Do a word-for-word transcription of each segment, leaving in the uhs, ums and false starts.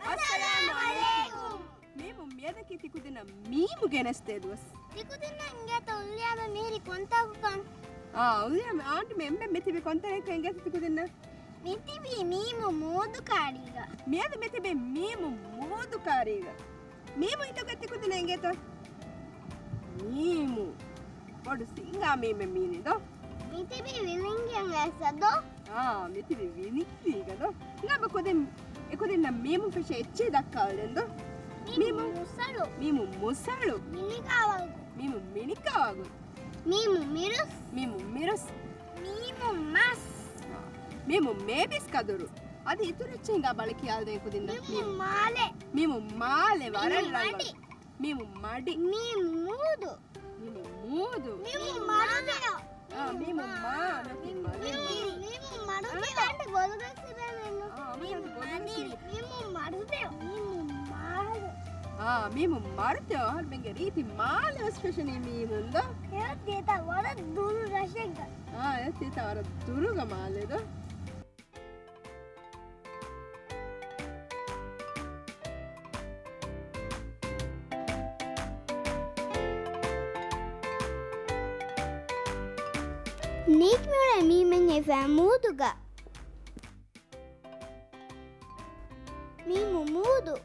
އައްސަލާމު ޢަލައިކުމް. މީމު މިއަދަކީ ތިކުދިންނަށް މީމު ގެނެސްދޭ ދުވަސް. ތިކުދިންނަށް އިނގޭތޯ އުލިޔާމެ މިހިރީ ކޮންތާކުކަން؟ އާ، އުލިޔާމެ އާންޓު މި އެންމެ މިތިބި ކޮންތަނެއްކަން އިނގޭތޯ ތިކުދިންނަށް؟ މިތިބީ މީމު މޫދު ކާރީގަ. މިއަދު މިތިބީ މީމު މޫދު ކާރީގަ. މީމު ހިތުގަ ތިކުދިންނަށް އިނގޭތޯ؟ މީމު. ބޮޑު ސިނގާ މީމެއް މީނީ ދޯ. މިތިބީ ވިލިނގިއަށް އައިސް ދޯ. އާ، މިތިބީ ވިލިނގީގަ ދޯ. ނަބަ ކުދިން، އެކުދިންނަށް މީމު ފެށޭ އެއްޗެހި ދައްކާލަން ދޯ. މީމު މީމު. މުސަޅު. މީމު މުސަޅު. މިނިކާވަގު. މީމު މިނިކާވަގު. މީމު މިރުސް. މީމު މިރުސް. މީމު މަސް. މީމު މޭބިސް ކަދުރު. އަދި އިތުރު އެއްޗެހި ހިނގާ ބަލަ ކިޔާލަދޭން ކުދިންނަށް. މީމު މީމު. މާލެ. މީމު މާލެ. މީމު ވަރަށް ރަނގަޅު. މަޑި. މީމު މަޑި. މީމު މޫދު. މީމު މޫދު. މީމު މަރުދެއޯ. އާ، މީމު މާ. މީމު މަރުދެއޯ. މީމު މަރުދެއޯ. އާ، އަމަ ދާންޑެ ބޮލުގަސް ދެން މީމު މަރުދެއޯ. މީމު މާލެ. އާ، މީމު މަރުދެއޯ. އަހަރުމެންގެ ރީތި މާލެ ވެސް ފެށެނީ މީމުން ދޯ. އެ ތިއްތާ ވަރަށް ދުރު ރަށެއްގަ. އާ، އެ ތިއްތާ ވަރަށް ދުރުގަ މާލެ ދޯ. ނީކްމިއުޅޭ މީމެއް ހިފާ މޫދުގަ. މީމު މޫދު.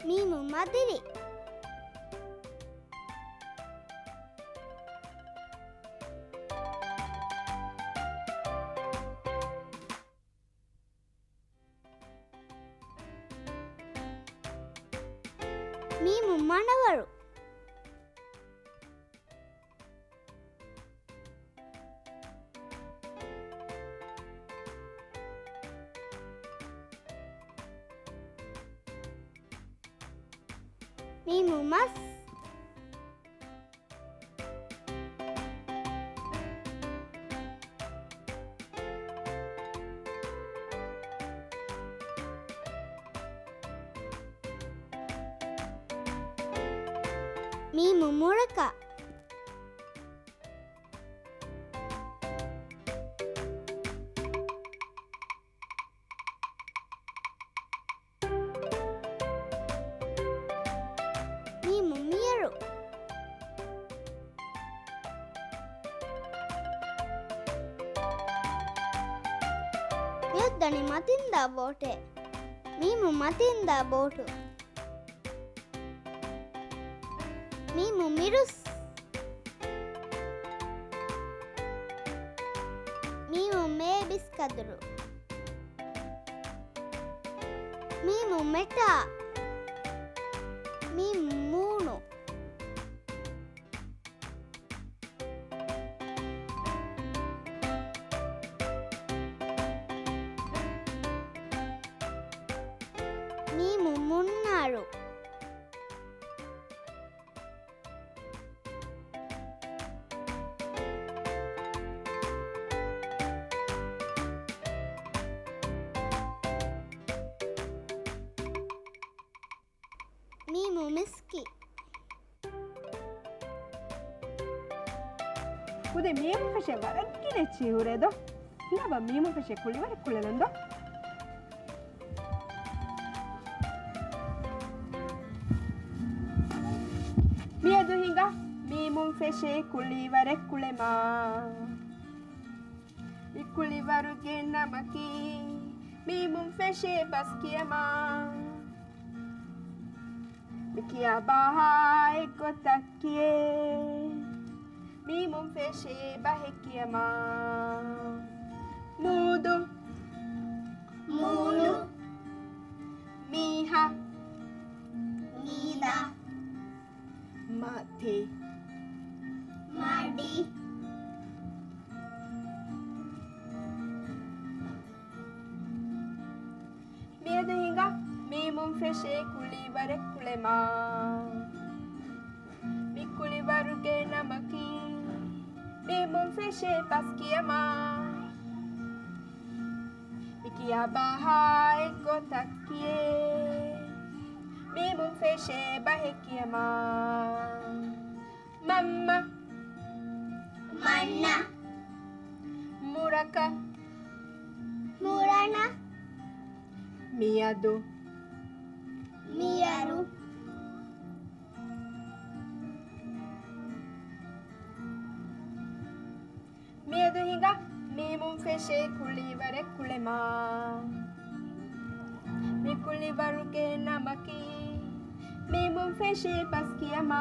މީމު މަދިރި. މީމު މަނަވަރު. މީމު މަސް. މީމު މުޅަކަ. މީމު މިޔަރު. މިއޮއްދަނީ މަތިންދާ ބޯޓެއް. މީމު މަތިންދާ ބޯޓު. މީމު މިރުސް. މީމު މޭބިސް ކަދުރު. މީމު މެޓާ. މީމު މޫނު. މީމު މުންނާރު. މީމު މިސްކި. ކުދިން މީމު ފެށޭ ވަރަށް ގިނަ އެއްޗިހި ހުރޭ ދޯ. ހިނގާބަ މީމު ފެށޭ ކުޅިވަރެއް ކުޅެލަން ދޯ. މިއަދު ހިނގާ މީމުން ފެށޭ ކުޅިވަރެއް ކުޅެމާ. މި ކުޅިވަރުގެ ނަމަކީ މީމުން ފެށޭ ބަސް ކިޔަމާ. މި ކިޔާ ބަހާ އެއް ގޮތަށް ކިޔޭ. މީމުން ފެށޭ ބަހެއް ކިޔަމާ. މޫދު. މޫނު. މީހާ. މީދާ. މަތި. މަޑި. މިއަދު ހިނގާ މީމުން ފެށޭ ކުޅިވަރެއް ކުޅެމާ. މި ކުޅިވަރުގެ ނަމަކީ މީމުން ފެށޭ ބަސް ކިޔަމާ. މި ކިޔާ ބަހާ އެއް ގޮތަށް ކިޔޭ. މީމުން ފެށޭ ބަހެއް ކިޔަމާ. މަންމަ. މަންނަ. މުރަކަ. މުރަނަ. މިއަދު. މިޔަރު. މިއަދު ހިނގާ މީމުން ފެށޭ ކުޅިވަރެއް ކުޅެމާ. މި ކުޅިވަރުގެ ނަމަކީ މީމުން ފެށޭ ބަސް ކިޔަމާ.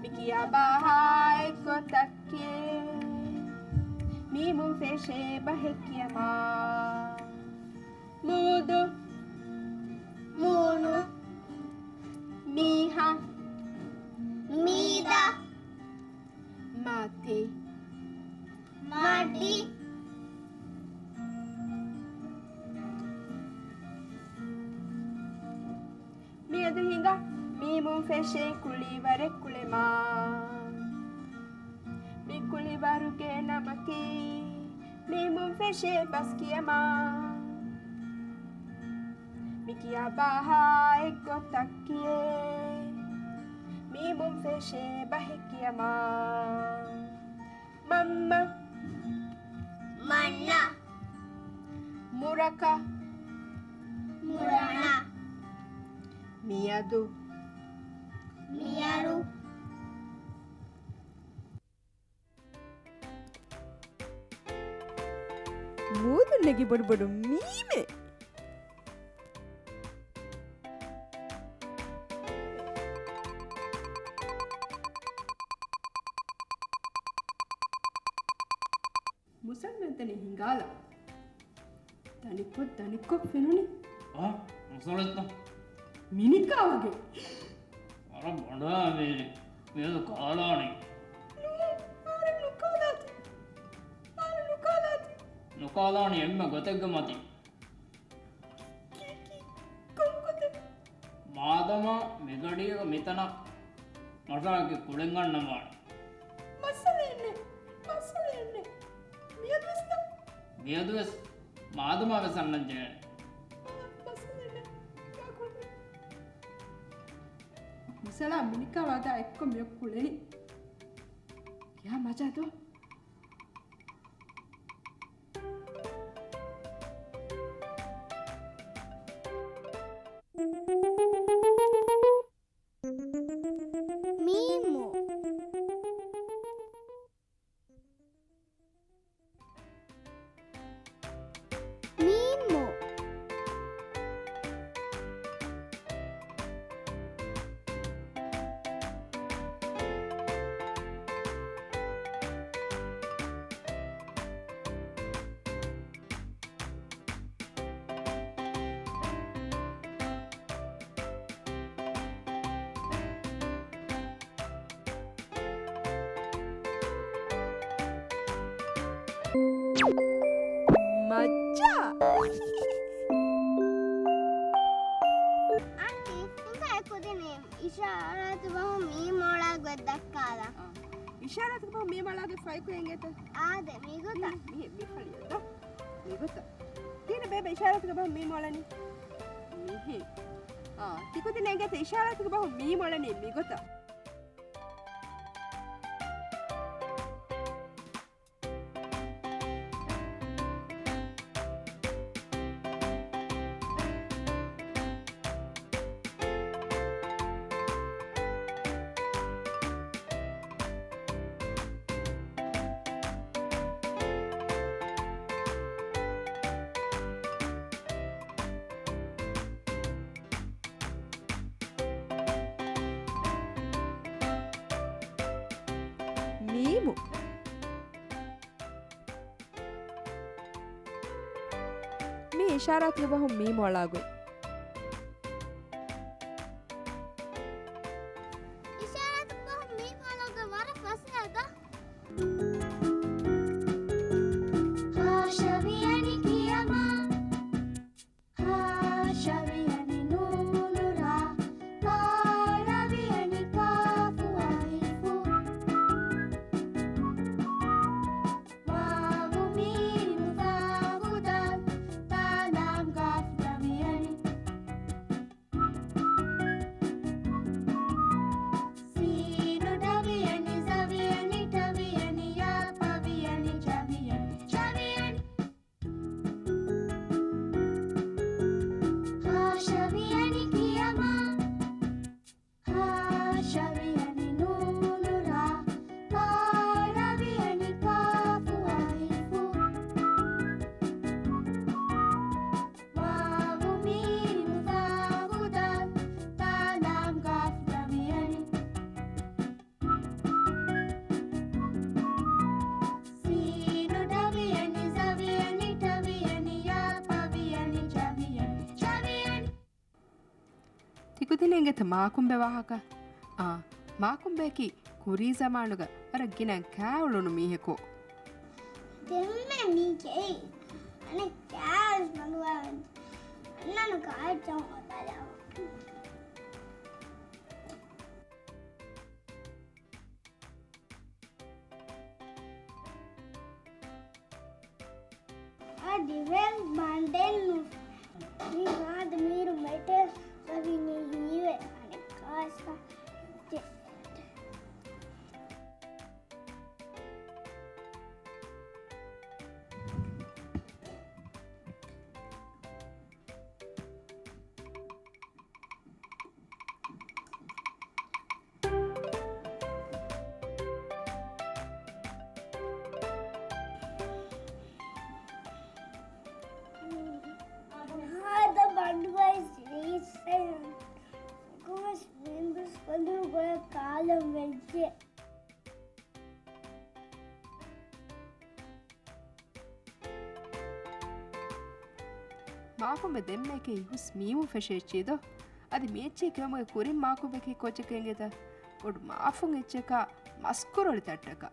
މި ކިޔާ ބަހާ އެއް ގޮތަށް ކިޔޭ. މީމުން ފެށޭ ބަހެއް ކިޔަމާ. މޫދު. މޫނު. މީހާ. މީދާ. މަތި. މަޑި. މިއަދު ހިނގާ މީމުން ފެށޭ ކުޅިވަރެއް ކުޅެމާ. މި ކުޅިވަރުގެ ނަމަކީ މީމުން ފެށޭ ބަސް ކިޔަމާ. މި ކިޔާ ބަހާ އެއް ގޮތަށް ކިޔޭ. މީމުން ފެށޭ ބަހެއް ކިޔަމާ. މަންމަ. މަންނަ. މުރަކަ. މުރަނަ. މިއަދު. މިޔަރު. މޫދުން ނެގި ބޮޑު ބޮޑު މީމެއް. މުސައްނަތަނި ހިނގާލާ. ދަނިކޮށް، ދަނިކޮށް ފެނުނީ. އާ، މުސައްނަތަ؟ މިނިކާ ވަގެ. ވަރަށް ބޮޑާ މީނި. މިއަދު ކާލާނީ. ނޫން، އާރެއް ނުކާލާތި. އާރެއް ނުކާލާތި. ނުކާލާނީ އެންމެ ގޮތެއްގެ މަތި. ކީކީ، ކޮން ގޮތެއް؟ މާދަމާ މިގަޑީގަ މިތަނަށް މަށާއެކީ ކުޅެން އަންނަމާ. މައްސަލައެއް ނެތް، މައްސަލައެއް ނެތް. މިއަދުވެސް ދޯ؟ މިއަދުވެސް މާދަމާވެސް އަންނަން ޖެހޭނެ. އާ، މައްސަލައެއް ނެތް. މިސަލާ މިނިކާ ވަގާ އެއްކޮށް މިއޮށް ކުޅެނީ. ކިޔާ މަޖާ ދޯ؟ މީމު. މީމު. މައްޗާ! އާންޓީ، ހިނގާ އެ ކުދިން އިޝާރާތު ބަހުން މީމު އޮޅާ ގޮތް ދައްކާލާ. އާ. އިޝާރާތު ބަހުން މީމު އޮޅާ ގޮތް ފައިކު އެނގޭތަ؟ އާދެ، މިގޮތަށް. މި، މި، މި ފަޅިއަށް ދޯ. މިގޮތަށް. ތިން ބޭބެ އިޝާރާތުގެ ބަހުން މީމު އޮޅަނީ. މިހި. އާ، ތިކުދިން އެނގޭތަ އިޝާރާތުގެ ބަހުން މީމު އޮޅަނީ މިގޮތަށް. މީމު. މީ އިޝާރާތުގެ ބަހުން މީމު އަޅާ ގޮތް. އިޝާރާތުގެ ބަހުން މީމު އަޅާ ގޮތް ވަރަށް ފަސޭހަ ދޯ؟ ހާ ޝަވިޔަނި ކިޔަމާ. ހާ ޝަވިޔަނި ނޫނު ރާ، ކާ ރަވިޔަނި ކާފު އަލިފު. ވާވު މީމު ތާވު ދާލް، ތާ ލާމް ގާފު ރަވިޔަނި. ސީނު ޑަވިޔަނި ޒަވިޔަނި ޓަވިޔަނި ޔާ ޕަވިޔަނި ޗަވިޔަނި ޗަވިޔަނި. ހާ ޝަވިޔަނި ކިޔަމާ. ހާ ޝަވިޔަނި ނޫނު ރާ، ކާ ރަވިޔަނި ކާފު އަލިފު. ވާވު މީމު ތާވު ދާލް، ތާ ލާމް ގާފު ރަވިޔަނި. ސީނު ޑަވިޔަނި ޒަވިޔަނި ޓަވިޔަނި ޔާ ޕަވިޔަނި ޗަވިޔަނި ޗަވިޔަނި. ތިކުދިން އެނގޭތަ މާކުނބެ ވާހަކަ؟ އާ، މާކުނބެއަކީ ކުރީ ޒަމާނުގަ ވަރަށް ގިނަ ކާއުޅުނު މީހަކު. ދެންމެ މީ ކެއި. އަނެއް ކާސް މަނުވާ. އަންނަނު ކާއެއްޗަށް ބަލަ. އަދި ވެލް ބަންޑެއް ނު. މި ހާދަ މީރު މެޓެލް ސަވިނީ ހީވެ އަނެއް ކާސް. ހާދަ ބަނޑުގައި ސްވީޓްސް އެކުވެސް މިންބުސް ކޮންދުރު ގޮޔަށް ކާލަން ވެއްޖެ. މާކުނބެ ދެންމެ ކެއި ހުސް މީމު ފެށޭ އެއްޗެއް ދޯ؟ އަދި މި އެއްޗެއް ކިޔަމުގެ ކުރިން މާކުނބެ ކެއި ކޯއްޗެއް ކެއިގެތަ؟ ބޮޑު މާފުން އެއްޗަކާ މަސްކުރޮޅި ތައްޓަކާ.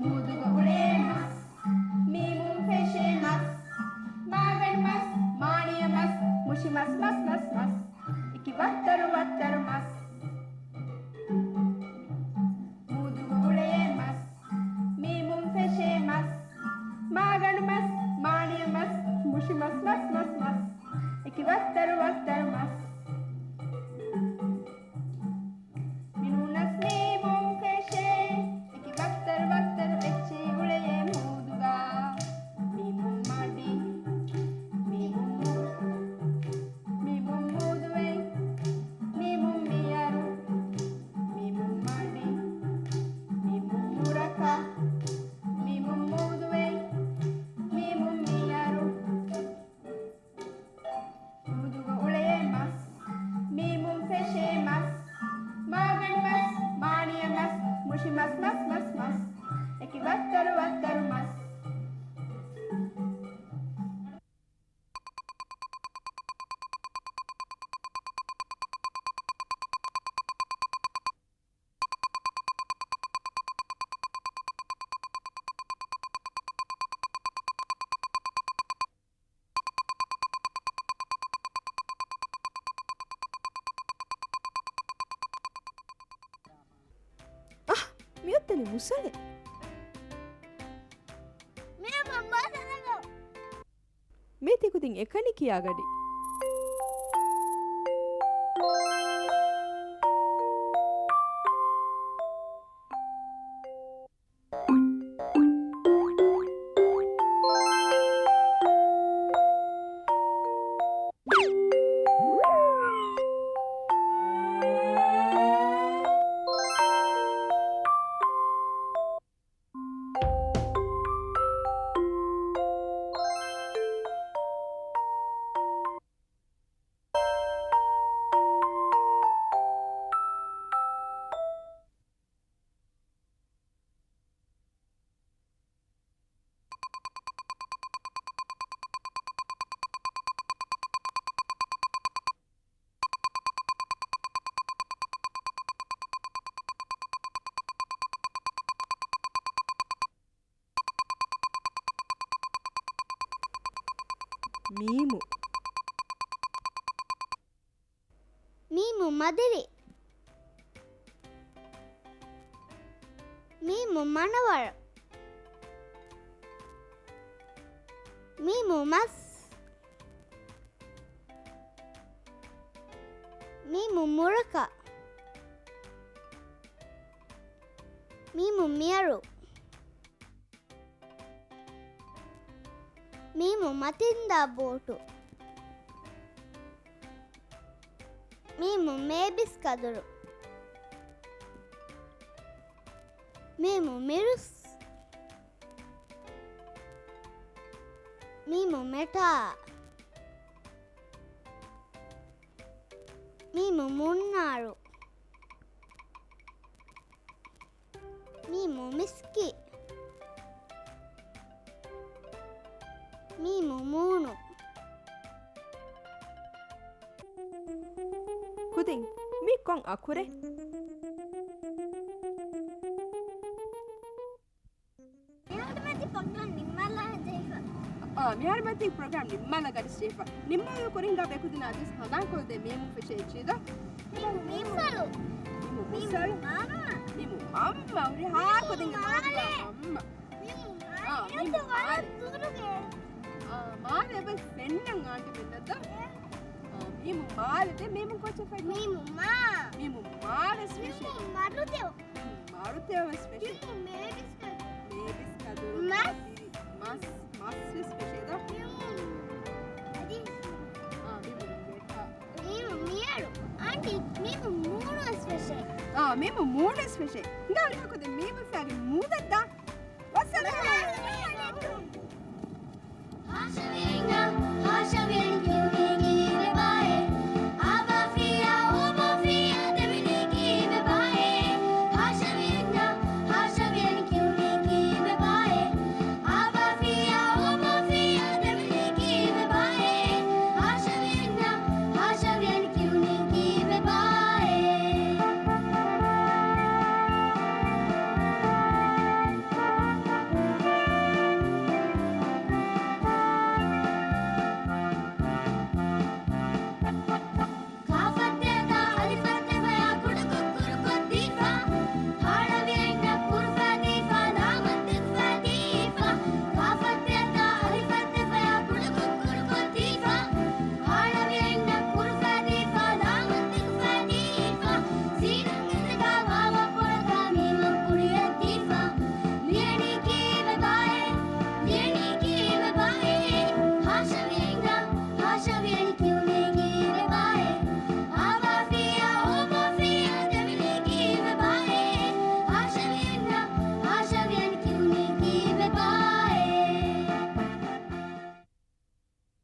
މޫދުގަ އުޅޭ މަސް، މީމުން ފެށޭ މަސް، މާގަނޑު މަސް، މާނިޔަ މަސް، މުށި މަސް، މަސް، މަސް، މަސް، އެކި ވައްތަރު، ވައްތަރު މަސް. މޫދުގަ އުޅޭ މަސް، މީމުން ފެށޭ މަސް، މާގަނޑު މަސް، މާނިޔަ މަސް، މުށި މަސް، މަސް، މަސް، މަސް، އެކި ވައްތަރު، ވައްތަރު މަސް. މިނޫނަސް މީމުން ފެށޭ، އެކި ވައްތަރު، ވައްތަރު އެއްޗެހި އުޅެޔޭ މޫދުގަ. މީމުން މަޑި، މީމުން މު، މީމުން މޫދުވެ، މީމުން މިޔަރު، މީމުން މަޑި، މީމުން ނުރަކަ، މީމުން މޫދުވެ، މީމުން މިޔަރު. މޫދުގަ އުޅޭ މަސް، މީމުން ފެށޭ މަސް، މާގަނޑު މަސް، މާނިޔަ މަސް، މުށި މަސް، މަސް، މަސް، މަސް، އެކި ވައްތަރު، ވައްތަރު މަސް. އަހް، މިއޮތްތަނީ މުސަޅެއް. މިއަށް މަންމާ ސަލަނގޯ. މީ ތިކުދިން އެކަނި ކިޔާގަޑި. މީމު. މީމު މަދިރި. މީމު މަނަވަރު. މީމު މަސް. މީމު މުރަކަ. މީމު މިޔަރު. މީމު މަތިންދާ ބޯޓު. މީމު މޭބިސް ކަދުރު. މީމު މިރުސް. މީމު މެޓާ. މީމު މުންނާރު. މީމު މިސްކި. މީމު މޫނު. ކުދިން، މީ ކޮން އަކުރެއް؟ މިހާރު މަތި ޕްރޮގްރާމް ނިންމާލާ ޖެހިފަ. އާ، މިހާރު މަތި ޕްރޮގްރާމް ނިންމާލާ ގަޑި ޖެހިފަ. ނިންމާލު ކުރިން ގާ ބޭކުދިންނަށް އަދިވެސް ހަނދާންކޮށްދޭ މީމު ފެށޭ އެއްޗިހިތަ؟ މީމު މުސަޅު. މީމު މުސަޅު. މީމު މަންމަ. މީމު މަންމަ. ހުރިހާ މީމު ކުދިންގެ މާލެ. މަންމަ. މީމު މާލެ. އާ، މީމު މާލެ. ދުރުގެ. އާ، މާލެ އެބަ ފެންނަން އާންޓި ފެންނަތަ؟ އާ، މީމު މާލެ. ދެ މީމު ކޮއްޗެއް ފެންނަ؟ މީމު މާ. މީމު މާ ވެސް ފެށޭ. މީމު މަރުތެއު. މަރުތެއު ވެސް ފެށޭ. މީމު މޭބިސް ކަދުރު. މޭބިސް ކަދުރު. މަސް. މަސް. މަސް ވެސް ފެށޭ ދޯ. މީމު އަދި. އާ، މީމު މިޔަރު. އާންޓީ، މީމު މޫނު ވެސް ފެށޭ. އާ، މީމު މޫނު ވެސް ފެށޭ. ހިނގާ ހުރިހާ ކުދިން މީމު ފެށި މޫދަށް ދާ. ވައްސަލާމް. ހާޝިމީ